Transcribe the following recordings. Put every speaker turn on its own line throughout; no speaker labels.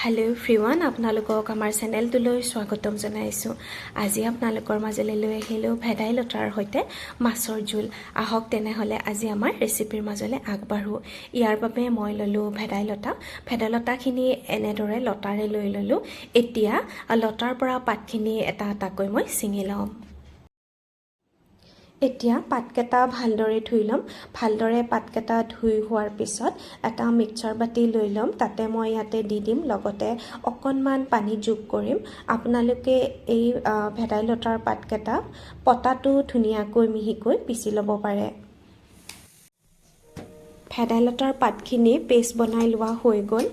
Hello' everyone, আপোনালোকক আমাৰ চেনেলটোলৈ স্বাগতম জনাইছোঁ। আজি আপোনালোকৰ মাজলৈ লৈ আহিলোঁ ভেদাইলতাৰ সৈতে মাছৰ জোল। আহক তেনেহ'লে আজি আমাৰ ৰেচিপিৰ মাজলৈ আগবাঢ়োঁ। ইয়াৰ বাবে মই ল'লোঁ ভেদাইলতা। ভেদাইলতাখিনি এনেদৰে লতাৰে লৈ ল'লোঁ। এতিয়া লতাৰ পৰা পাতখিনি এটা এটাকৈ মই ছিঙি ল'ম। এতিয়া পাতকেইটা ভালদৰে ধুই ল'ম। ভালদৰে পাতকেইটা ধুই হোৱাৰ পিছত এটা মিক্সাৰ বাতি লৈ ল'ম। তাতে মই ইয়াতে দি দিম, লগতে অকণমান পানী যোগ কৰিম। আপোনালোকে এই ভেদাইলতাৰ পাতকেইটা পটাটো ধুনীয়াকৈ মিহিকৈ পিচি ল'ব পাৰে। ভেদাইলতাৰ পাতখিনি পেষ্ট বনাই লোৱা হৈ গ'ল।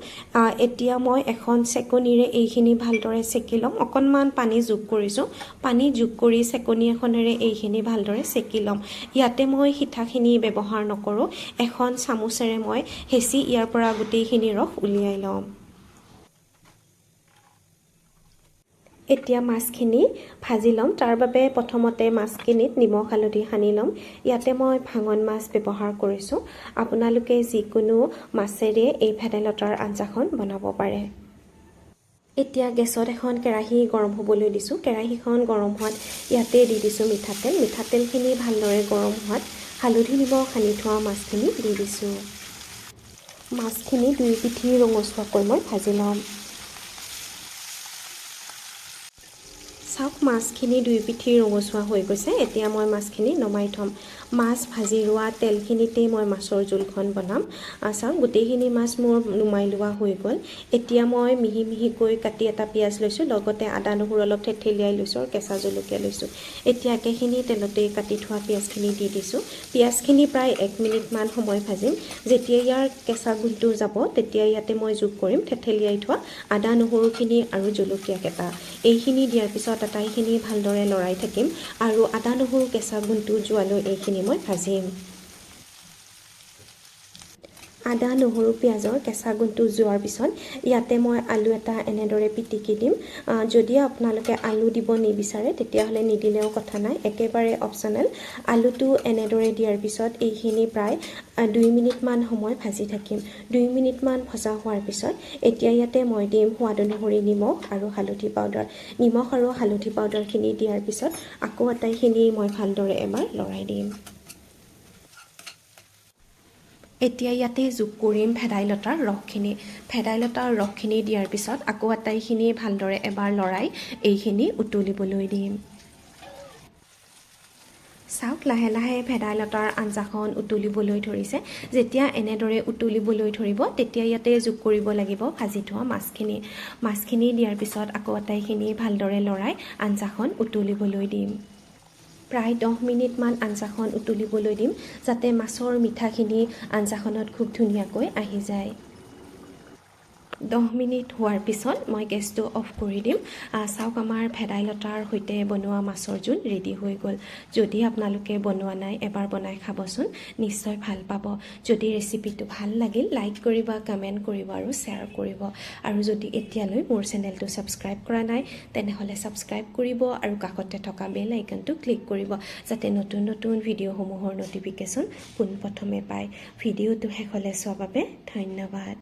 এতিয়া মই এখন চেকনিৰে এইখিনি ভালদৰে চেকি ল'ম। অকণমান পানী যোগ কৰিছোঁ। পানী যোগ কৰি চেকনি এখনেৰে এইখিনি ভালদৰে চেকি ল'ম। ইয়াতে মই সিঠাখিনি ব্যৱহাৰ নকৰোঁ। এখন চামুচেৰে মই হেঁচি ইয়াৰ পৰা গোটেইখিনি ৰস উলিয়াই ল'ম। এতিয়া মাছখিনি ভাজি ল'ম। তাৰ বাবে প্ৰথমতে মাছখিনিত নিমখ হালধি সানি ল'ম। ইয়াতে মই ভাঙন মাছ ব্যৱহাৰ কৰিছোঁ। আপোনালোকে যিকোনো মাছেৰে এই ভেদাইলতাৰ আঞ্জাখন বনাব পাৰে। এতিয়া গেছত এখন কেৰাহী গৰম হ'বলৈ দিছোঁ। কেৰাহীখন গৰম হোৱাত ইয়াতে দি দিছোঁ মিঠাতেল। মিঠাতেলখিনি ভালদৰে গৰম হোৱাত হালধি নিমখ সানি থোৱা মাছখিনি দি দিছোঁ। মাছখিনি দুই পিঠি ৰঙচুৱাকৈ মই ভাজি ল'ম। চাওক, মাছখিনি দুই পিঠি ৰঙচুৱা হৈ গৈছে। এতিয়া মই মাছখিনি নমাই থ'ম। মাছ ভাজি ৰোৱা তেলখিনিতেই মই মাছৰ জোলখন বনাম। চাওক, গোটেইখিনি মাছ মোৰ নুমাই লোৱা হৈ গ'ল। এতিয়া মই মিহি মিহিকৈ কাটি এটা পিঁয়াজ লৈছোঁ, লগতে আদা নহৰু অলপ থেতেলিয়াই লৈছোঁ আৰু কেঁচা জলকীয়া লৈছোঁ। এতিয়া একেখিনি তেলতেই কাটি থোৱা পিঁয়াজখিনি দি দিছোঁ। পিঁয়াজখিনি প্ৰায় 1 মিনিটমান সময় ভাজিম। যেতিয়া ইয়াৰ কেঁচা গোন্ধটো যাব, তেতিয়া ইয়াতে মই যোগ কৰিম থেতেলিয়াই থোৱা আদা নহৰুখিনি আৰু জলকীয়াকেইটা। এইখিনি দিয়াৰ পিছত আটাইখিনি ভালদৰে লৰাই থাকিম আৰু আদা নহৰু কেঁচা গোন্ধটো যোৱালৈ এইখিনি মই ভাজিম। আদা নহৰু পিঁয়াজৰ কেঁচা গোন্ধটো যোৱাৰ পিছত ইয়াতে মই আলু এটা এনেদৰে পিটিকি দিম। যদি আপোনালোকে আলু দিব নিবিচাৰে তেতিয়াহ'লে নিদিলেও কথা নাই, একেবাৰে অপশ্যনেল। আলুটো এনেদৰে দিয়াৰ পিছত এইখিনি প্ৰায় 2 মিনিটমান সময় ভাজি থাকিম। 2 মিনিটমান ভজা হোৱাৰ পিছত এতিয়া ইয়াতে মই দিম সোৱাদ অনুসৰি নিমখ আৰু হালধি পাউডাৰ। নিমখ আৰু হালধি পাউডাৰখিনি দিয়াৰ পিছত আকৌ আটাইখিনি মই ভালদৰে এবাৰ লৰাই দিম। এতিয়া ইয়াতে যোগ কৰিম ভেদাইলতাৰ ৰসখিনি। ভেদাইলতাৰ ৰসখিনি দিয়াৰ পিছত আকৌ আটাইখিনি ভালদৰে এবাৰ লৰাই এইখিনি উতলিবলৈ দিম। চাওক, লাহে লাহে ভেদাইলতাৰ আঞ্জাখন উতলিবলৈ ধৰিছে। যেতিয়া এনেদৰে উতলিবলৈ ধৰিব তেতিয়া ইয়াতে যোগ কৰিব লাগিব ভাজি থোৱা মাছখিনি। মাছখিনি দিয়াৰ পিছত আকৌ আটাইখিনি ভালদৰে লৰাই আঞ্জাখন উতলিবলৈ দিম। প্ৰায় 10 মিনিটমান আঞ্জাখন উতলিবলৈ দিম, যাতে মাছৰ মিঠাখিনি আঞ্জাখনত খুব ধুনীয়াকৈ আহি যায়। 10 মিনিট হোৱাৰ পিছত মই গেছটো অফ কৰি দিম। চাওক, আমাৰ ভেদাইলতাৰ সৈতে বনোৱা মাছৰ জোল ৰেডি হৈ গ'ল। যদি আপোনালোকে বনোৱা নাই, এবাৰ বনাই খাবচোন, নিশ্চয় ভাল পাব। যদি ৰেচিপিটো ভাল লাগিল, লাইক কৰিব, কমেণ্ট কৰিব আৰু শ্বেয়াৰ কৰিব। আৰু যদি এতিয়ালৈ মোৰ চেনেলটো ছাবস্ক্ৰাইব কৰা নাই, তেনেহ'লে ছাবস্ক্ৰাইব কৰিব আৰু কাষতে থকা বেল আইকনটো ক্লিক কৰিব, যাতে নতুন নতুন ভিডিঅ'সমূহৰ ন'টিফিকেশ্যন পোনপ্ৰথমে পায়। ভিডিঅ'টো শেষলৈ চোৱাৰ বাবে ধন্যবাদ।